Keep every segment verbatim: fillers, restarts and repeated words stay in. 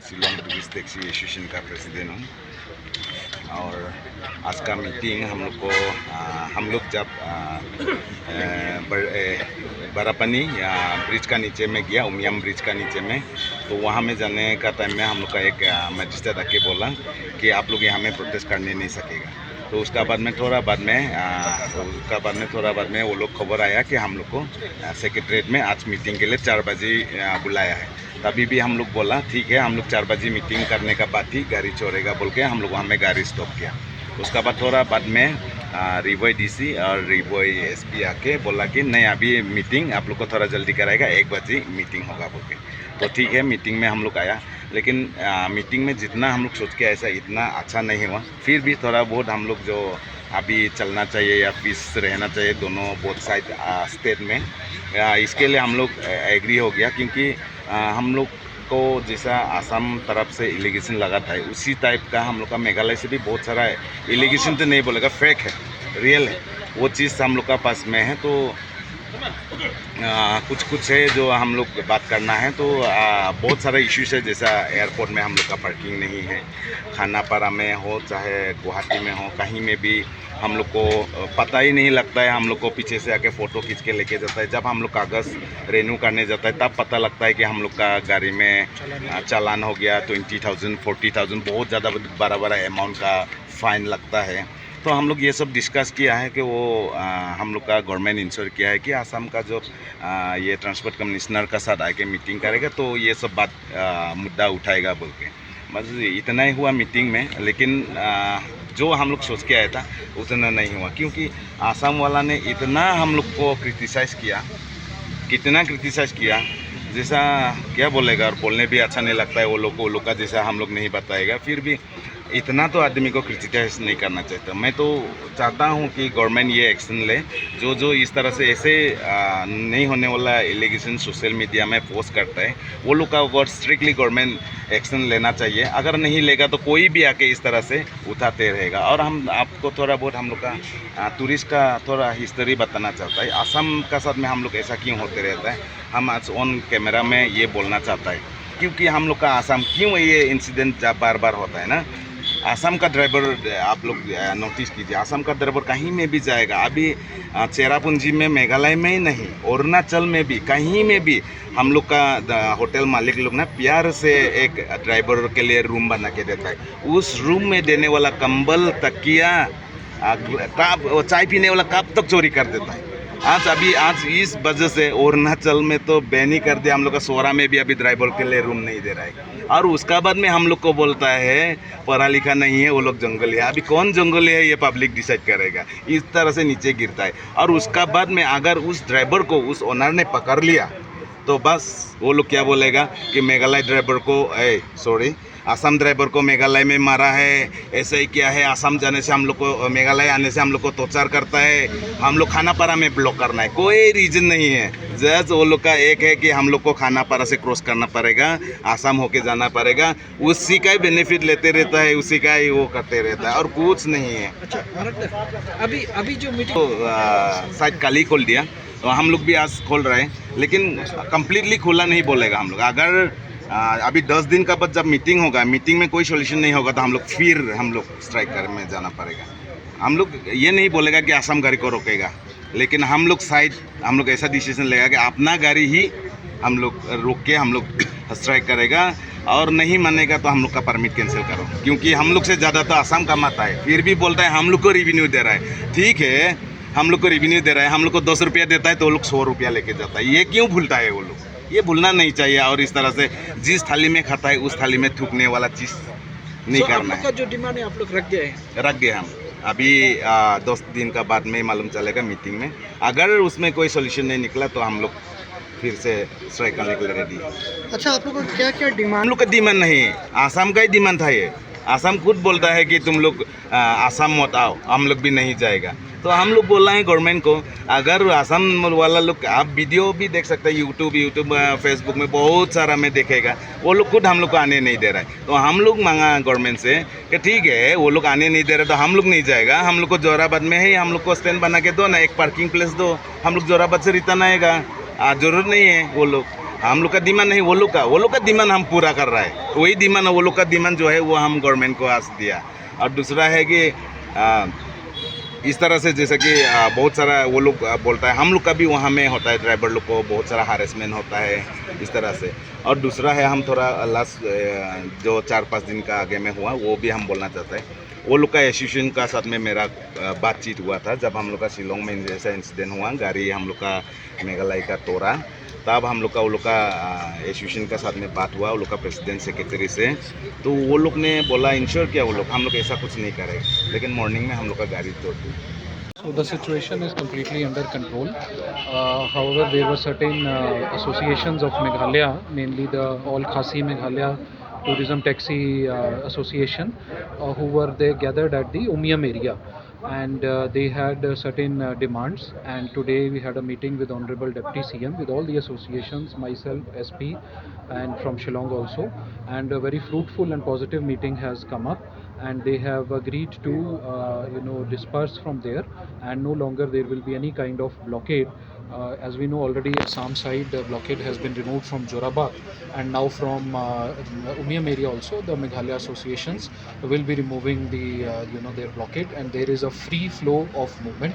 शिलोंग टूरिस्ट टैक्सी एसोसिएशन का प्रेसिडेंट हूँ। और आज का मीटिंग हम लोग को, आ, हम लोग जब, आ, ए, बर, ए, बरापानी या ब्रिज का नीचे में गया, उमियम ब्रिज का नीचे में, तो वहाँ में जाने का टाइम में हम लोग का एक, आ, मजिस्ट्रेट आके बोला कि आप लोग यहाँ में प्रोटेस्ट करने नहीं सकेगा। तो उसका बाद में थोड़ा बाद में, आ, उसका बाद में थोड़ा बाद में वो लोग खबर आया कि हम लोग को, आ, सेक्रेटेरिएट में आज मीटिंग के लिए चार बजे, आ, बुलाया है। तभी भी हम लोग बोला, ठीक है, हम लोग चार बजे मीटिंग करने का बाद ही गाड़ी छोड़ेगा बोल के हम लोग वहाँ में गाड़ी स्टॉप किया। उसका बाद थोड़ा बाद में, आ, री भोई डीसी और री भोई एसपी आके बोला कि नहीं, अभी मीटिंग आप लोग को थोड़ा जल्दी कराएगा, एक बजे मीटिंग होगा बोल के। तो ठीक है, मीटिंग में हम लोग आया, लेकिन, आ, मीटिंग में जितना हम लोग सोच के आया, ऐसा इतना अच्छा नहीं हुआ। फिर भी थोड़ा बहुत हम लोग जो अभी चलना चाहिए या पीस रहना चाहिए दोनों, बोथ साइड, आ, स्टेट में, आ, इसके लिए हम लोग, आ, एग्री हो गया, क्योंकि, आ, हम लोग को जैसा आसाम तरफ से एलिगेशन लगा था, उसी टाइप का हम लोग का मेघालय से भी बहुत सारा एलिगेशन, तो नहीं बोलेगा, फेक है, रियल है, वो चीज़ हम लोग का पास में है। तो, आ, कुछ कुछ है जो हम लोग बात करना है। तो, आ, बहुत सारा इश्यूज है, जैसा एयरपोर्ट में हम लोग का पार्किंग नहीं है, खानापारा में हो चाहे गुवाहाटी में हो, कहीं में भी हम लोग को, अ, पता ही नहीं लगता है। हम लोग को पीछे से आके फ़ोटो खींच के लेके जाता है। जब हम लोग कागज़ रिन्यू करने जाता है, तब पता लगता है कि हम लोग का गाड़ी में, अ, चालान हो गया ट्वेंटी थाउजेंड, फ़ोर्टी थाउजेंड, बहुत ज़्यादा बड़ा बड़ा अमाउंट का फ़ाइन लगता है। तो हम लोग ये सब डिस्कस किया है कि वो, अ, हम लोग का गवर्नमेंट इंश्योर किया है कि आसाम का जो, अ, ये ट्रांसपोर्ट कमिश्नर का साथ आके मीटिंग करेगा, तो ये सब बात, अ, मुद्दा उठाएगा बोल के। बस इतना ही हुआ मीटिंग में, लेकिन, आ, जो हम लोग सोच के आया था उतना नहीं हुआ, क्योंकि आसाम वाला ने इतना हम लोग को क्रिटिसाइज किया, कितना क्रिटिसाइज किया, जैसा क्या बोलेगा, और बोलने भी अच्छा नहीं लगता है वो लोग को, वो लोग का जैसा हम लोग नहीं बताएगा, फिर भी इतना तो आदमी को क्रिटिसाइज नहीं करना चाहिए। मैं तो चाहता हूँ कि गवर्नमेंट ये एक्शन ले, जो जो इस तरह से ऐसे, आ, नहीं होने वाला एलिगेशन सोशल मीडिया में पोस्ट करता है, वो लोग का ऊपर स्ट्रिक्टली गवर्नमेंट एक्शन लेना चाहिए। अगर नहीं लेगा तो कोई भी आके इस तरह से उठाते रहेगा। और हम आपको थोड़ा बहुत हम लोग का, आ, टूरिस्ट का थोड़ा हिस्ट्री बताना चाहता है। आसाम का साथ में हम लोग ऐसा क्यों होते रहता है, हम आज ऑन कैमरा में ये बोलना चाहता है, क्योंकि हम लोग का आसाम क्यों ये इंसिडेंट बार बार होता है ना। आसाम का ड्राइवर आप लोग, आ, नोटिस कीजिए, आसाम का ड्राइवर कहीं में भी जाएगा। अभी, आ, चेरापूंजी में, मेघालय में ही नहीं, अरुणाचल में भी, कहीं में भी हम लोग का द-, होटल मालिक लोग ना प्यार से एक ड्राइवर के लिए रूम बना के देता है। उस रूम में देने वाला कंबल, तकिया, आ, कप, वो चाय पीने वाला कप तक चोरी कर देता है। आज, अभी आज इस वजह से अरुणाचल में तो बैन ही कर दिया, हम लोग का सोरा में भी अभी ड्राइवर के लिए रूम नहीं दे रहा है। और उसका बाद में हम लोग को बोलता है पढ़ा लिखा नहीं है, वो लोग जंगली है। अभी कौन जंगली है, ये पब्लिक डिसाइड करेगा। इस तरह से नीचे गिरता है। और उसका बाद में अगर उस ड्राइवर को उस ओनर ने पकड़ लिया, तो बस वो लोग क्या बोलेगा कि मेघालय ड्राइवर को, ए, सॉरी, आसाम ड्राइवर को मेघालय में मारा है, ऐसा ही किया है, आसाम जाने से हम लोग को, मेघालय आने से हम लोग को टॉर्चर करता है, हम लोग खानापारा में ब्लॉक करना है। कोई रीजन नहीं है, जस्ट वो लोग का एक है कि हम लोग को खानापारा से क्रॉस करना पड़ेगा, आसाम होके जाना पड़ेगा। उसी का ही बेनिफिट लेते रहता है, उसी का ही वो करते रहता है, और कुछ नहीं है। अच्छा, अभी, अभी जो मीटिंग तो, आ, शायद कल ही खोल दिया, तो हम लोग भी आज खोल रहे हैं, लेकिन कंप्लीटली खुला नहीं बोलेगा हम लोग। अगर, आ, अभी दस दिन का बाद जब मीटिंग होगा, मीटिंग में कोई सॉल्यूशन नहीं होगा, तो हम लोग फिर हम लोग स्ट्राइक कर में जाना पड़ेगा। हम लोग ये नहीं बोलेगा कि आसाम गाड़ी को रोकेगा, लेकिन हम लोग साइड, हम लोग ऐसा डिसीजन लेगा कि अपना गाड़ी ही हम लोग रोक के हम लोग स्ट्राइक करेगा, और नहीं मानेगा तो हम लोग का परमिट कैंसिल करो, क्योंकि हम लोग से ज़्यादा तो आसाम कमाता है, फिर भी बोलता है हम लोग को रेवेन्यू दे रहा है। ठीक है, हम लोग को रेवेन्यू दे रहा है, हम लोग को दस रुपया देता है तो वो लोग सौ रुपया लेके जाता है। ये क्यों भूलता है वो लोग? ये भूलना नहीं चाहिए। और इस तरह से जिस थाली में खाता है उस थाली में थूकने वाला चीज़ नहीं करना है। जो डिमांड है आप लोग रख गए हैं? रख गए हम। अभी, आ, दस दिन का बाद में मालूम चलेगा मीटिंग में। अगर उसमें कोई सॉल्यूशन नहीं निकला तो हम लोग फिर से स्ट्राइक करने के लिए रेडी है। अच्छा, आप लोग का क्या क्या डिमांड? हम लोग का डिमांड नहीं, आसाम का ही डिमांड था ये। आसाम खुद बोलता है कि तुम लोग, आ, आसाम मत आओ, हम लोग भी नहीं जाएगा। तो हम लोग बोल रहे हैं गवर्नमेंट को, अगर आसाम वाला लोग, आप वीडियो भी देख सकते हैं, यूट्यूब, यूट्यूब, आ, फेसबुक में बहुत सारा में देखेगा, वो लोग खुद हम लोग को आने नहीं दे रहा है। तो हम लोग मांगा गवर्नमेंट से कि ठीक है, वो लोग आने नहीं दे रहे तो हम लोग नहीं जाएगा, हम लोग को जोराबाद में ही हम लोग को स्टैंड बना के दो ना, एक पार्किंग प्लेस दो, हम लोग जोराबाद से रिटर्न आएगा। आ, जरूरत नहीं है वो लोग। हम लोग का डिमांड नहीं, वो लोग का, वो लोग का डिमांड हम पूरा कर रहा है। वही डिमांड, वो लोग का डिमांड जो है, वो हम गवर्नमेंट को आज दिया। और दूसरा है कि आ, इस तरह से, जैसा कि आ, बहुत सारा वो लोग आ, बोलता है, हम लोग का भी वहाँ में होता है, ड्राइवर लोग को बहुत सारा हरेसमेंट होता है इस तरह से। और दूसरा है, हम थोड़ा लास्ट जो चार पाँच दिन का आगे में हुआ, वो भी हम बोलना चाहते हैं। वो लोग का एसोसिएशन का साथ में मेरा आ, बातचीत हुआ था, जब हम लोग का शिलोंग में ऐसा इंसिडेंट हुआ, गाड़ी हम लोग का मेघालय का तोड़ा, तब हम लोग का, वो लोग का एसोसिएशन का साथ में बात हुआ, वो लोग का प्रेसिडेंट सेक्रेटरी से। तो वो लोग ने बोला, इंश्योर किया वो लोग, हम लोग ऐसा कुछ नहीं करें। लेकिन मॉर्निंग में हम लोग का गाड़ी तोड़ दी। So the situation is completely under control. Uh, however, there were certain uh, associations of Meghalaya, mainly the All Khasi Meghalaya Tourism Taxi uh, Association, uh, who were they gathered at the Umiam area, and uh, they had uh, certain uh, demands. And today we had a meeting with Honorable Deputy C M, with all the associations, myself, S P, and from Shillong also. And a very fruitful and positive meeting has come up, and they have agreed to, uh, you know, disperse from there, and no longer there will be any kind of blockade. Uh, as we know already, Assam side the blockade has been removed from Jorabarg, and now from uh, Umiam area also the Meghalaya associations will be removing the, uh, you know, their blockade, and there is a free flow of movement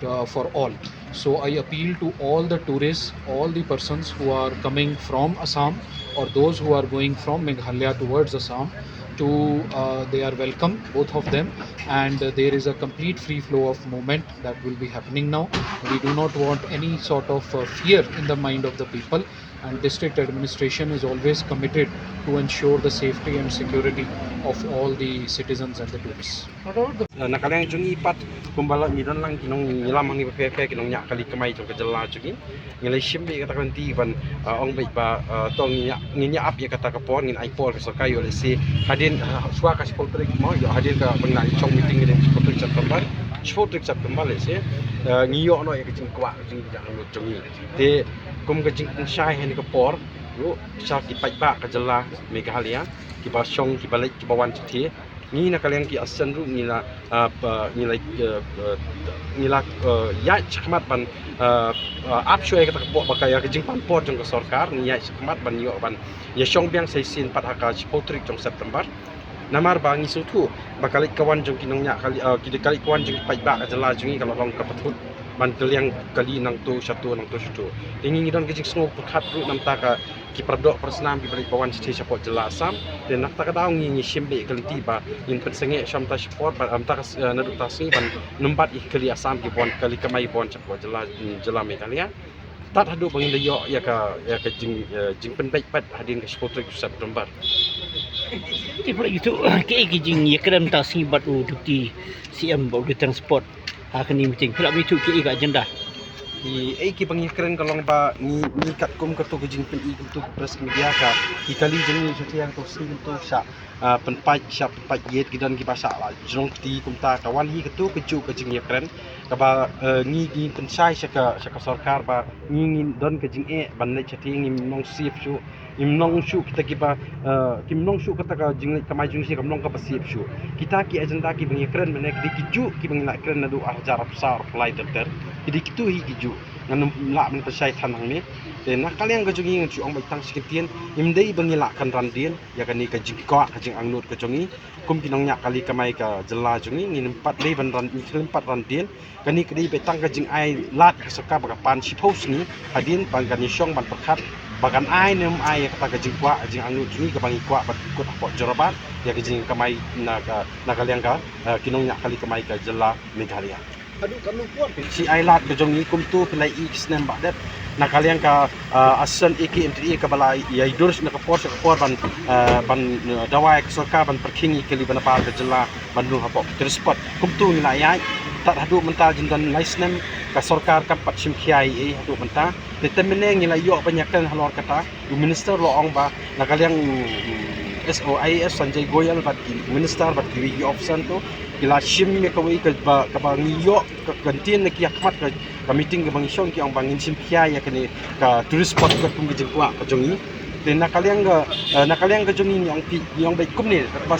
uh, for all. So I appeal to all the tourists, all the persons who are coming from Assam or those who are going from Meghalaya towards Assam, to uh, they are welcome, both of them, and uh, there is a complete free flow of movement that will be happening now. We do not want any sort of uh, fear in the mind of the people, and district administration is always committed to ensure the safety and security of all the citizens and the tourists. Na ka liang jong ngi pat kumba la ngi don lang ki nong ngi lam hangne ba pher pher ki nongñiah kali kamai jong ka jylla jong ngi. Ngi la shim beit kata ka lynti ban ong beit ba to ngi ñiah ap ïa kata ka por, ngin ai por ka sorkar ïoh lehse hadien shuwa ka shiphew tarik mo, ïoh hadien ka ban nang shong meeting hadien shiphew tarik September, shiphew tarik September lehse ngi ïoh noh ïa ka jingkwah ka jingangnud jong ngi. Te kum ka jingpynshai ha kane ka por ruh sha ki paidbah ka jylla Meghalaya kiba shong kiba leit kiba wan shathie, ngi na ka liang ki association ruh ngi la ngi la ngi la ïaid shakhmat ban ap shuwa ïa kata ka por ba ka ïa ka jingpan por jong ka sorkar, ngi ïaid shakhmat ban ïoh ban ïa shong biang sa shisien pat ha ka shiphew tarik jong September. Namar ba ngi sngewthuh ba ka leit ka wan jong ki nongñiah kali ki leit ka wan jong ki paidbah ka jylla jong ngi ka la long ka pathut ban kylliang kali nangto shato nangto shato. Te ngi ngi don ka jingsngew pyrkhat ruh namar ka ki paradoh parasnam kiba leit ba wan shathie shapoh jylla Assam. Te na kata ka daw ngi ngi shim beit ka lynti ba ngin pynsangeh sha mynta shipor ba mynta ka naduh mynta ka sngi ban nym bat ïa ki kali Assam kiba wan kali kamai ba wan shapoh jylla jylla Meghalaya. Tad haduh ba ngin da ïoh ïa ka ïa ka jing jingpynbeit pat hadien ka shiphew tarik September. Te phi la ïathuh kaei ka jingïakren mynta ka sngi bad u Deputy C M bad u Deputy Transport ha kane ka meeting, phi la ïathuh kaei ka agenda? Ki ei kiba ngi kren ka long ba ngi ngi katkum kato ka jingpyni kumto ka press media ka ki kali jong ngi sha tiang to sing kumto sha pynpait sha pynpait ïeit ki don kiba sha la jrong kti kumta ka wan hi kato kajuh ka jingïakren kaba ngi ngi pynshai sha ka sha ka sorkar ba ngi ngi don ka jingeh ban leit sha tiang ngi nong sif shu Im long shuh kita kiba kim long shuh kata ka jingleh kamai jong shi kam long kaba sip shuh. Kita ki agenda kiba ngi kren mynne ki dei ki juh kiba ngi la kren naduh ar hajar arphew saw arphew lai ter ter. Ki dei kitu hi ki juh ngan lah mynta shai than hangne. Te na ka liang ka jong ngi ngan shu ong beit tang shi kyntien, im dei ba ngi lah kan ran dien ïa kane ka jingkwah ka jingangnud ka jong ngi. Kum ki nongñiah kali kamai ka jylla jong ngi ngim pat dei ban ran, ngim pat ran dien. Kane ka dei beit tang ka jingai lad ka sorkar ba ka pan shiphew sngi hadien ba kan ïashong ban pyrkhat ba kan ai ne ym ai ïa kata ka jingkwah ka jingangnud jong ngi kaba ngi kwah ban kut hapoh Jorabat ïa ka jingkamai na ka na ka liang ka ki nongñiah kali kamai ka jylla Meghalaya. Shi ai lad ka jong ngi kumtu phi la i ki snem ba dep na ka liang ka Association A K M T A kaba la ïa dur na ka por sha ka por ban ban dawa ïa ka sorkar ban pyrkhing ïa ka kali ban na par ka jylla ban dur hapoh ki tourist spot. Kumtu ngi la ïaid tad haduh mynta jin don lai snem ka sorkar kam pat shim khia ei ei haduh mynta. Te te mynne ngi la ïoh ban ïakren halor kata u minister la ong ba na ka liang S O I A S Sanjay Goyal bad ki minister bad kiwei ki officer to ki la shim ïa kawei kaba kaba ngi ïoh ka kyntien na ki ïa khmat ka meeting kaba ngi shong ki ong ba ngin shim khia ïa kane ka tourist spot ka kum ka jingkwah ka jong ngi. Te na ka liang ka na ka liang ka jong ngi ngi ong phi ngi ong beit kumne kaba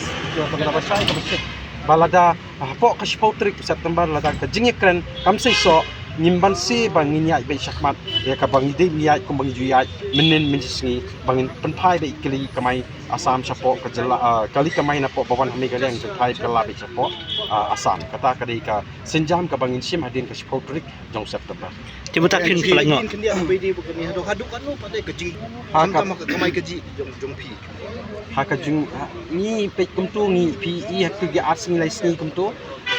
kaba shai kaba shai ba lada hapoh ka shiphew tarik September lada ka jingïakren kam seisoh Ngim banse ba ngin ïaid beit shakhmat ïa kaba ngi dei ban ïaid kumba ngi ju ïaid mynnin mynshisngi, ba ngin pynphai beit kali kamai Assam shapoh ka jylla, ah, kali kamai napoh ba wan ha Meghalaya ngin pynphai kylla beit shapoh, ah, Assam. Kata ka dei ka sienjam kaba ngin shim hadien ka shiphew tarik jong September. Te mynta phin pynlait noh. Kin khyndiat ba dei ba kane haduh haduh katno pat dei ka jing. Ha, khamtam ha ka kamai kajih jong, jong phi. Ha ka jing, ha, ngi peit kumto, ngi phi i ha ki ar sngi lai sngi kumto.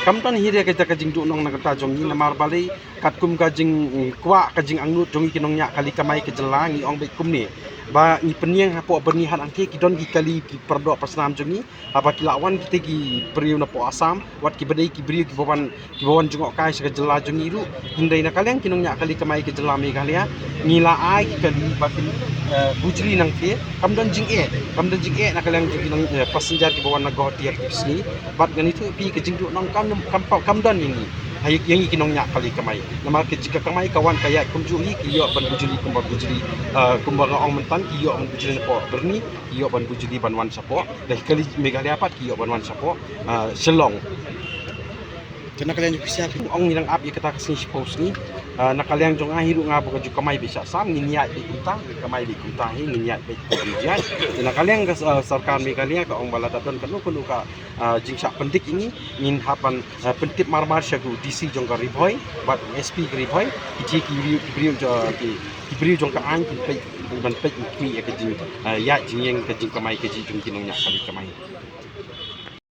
Kam don hi re kata ka jingduhnong na kata jong ngi, namar balei katkum ka jingkwah, ka jingangnud jong ngi ki nongñiah kali kamai ka jylla, ngi ong beit kumne. Ba ngi pynïeng hapoh byrni, hangta ki don ki kali, ki paradoh parasnam jong ngi, haba ki la wan kita ki briew napoh Assam, wat kiba dei ki briew kiba wan, kiba wan jngohkai sha ka jylla jong ngi ruh. Hynrei na ka liang ki nongñiah kali kamai ka jylla Meghalaya, ngi la ai ki kali ba kin, eh, bujli nangta. Kam don jingeh, kam don jingeh na ka liang jong ki nong, eh, passenger kiba wan na Guwahati ha ki sngi. Bad ngan ïathuh ïa phi, ka jingduhnong kam, kam, kam don ïa ngi, ha ïa ngi ki nongñiah kali kamai. Namar ka jingkamai ka wan ka ïaid kumjuh hi, ki ïoh ban bujli kumba bujli, eh, kumba nga ong mynta, ki ïoh ban bujli napoh byrni, ki ïoh ban bujli ban wan shapoh. Da ki kali Meghalaya pat ki ïoh ban wan shapoh, ah, Shillong. Te na ka liang jong phi, sha phi ong ngi dang ap ïa kata ka sngi shiphew sngi. Ah, na ka liang jong nga hi ruh, nga ba nga ju kamai beit sha Assam, ngin ïaid beit kumta, ngin kamai beit kumta hi, ngin ïaid beit kumta hi. Te na ka liang ka, ah, sorkar Meghalaya ka ong ba lada don kano kano ka, ah, jingshah pyndik ïa ngi, ngin hap ban, ah, pyntip marmar sha u D C jong ka Ri Bhoi bad u S P ka Ri Bhoi. Ki jong ki briew, ki briew jong, ki, ki briew jong ka aiñ kin peit, ban peit, kin peit ïa ka jing, ah, ïaid jingïeng, ka jingkamai kajih jong ki nongñiah kali kamai.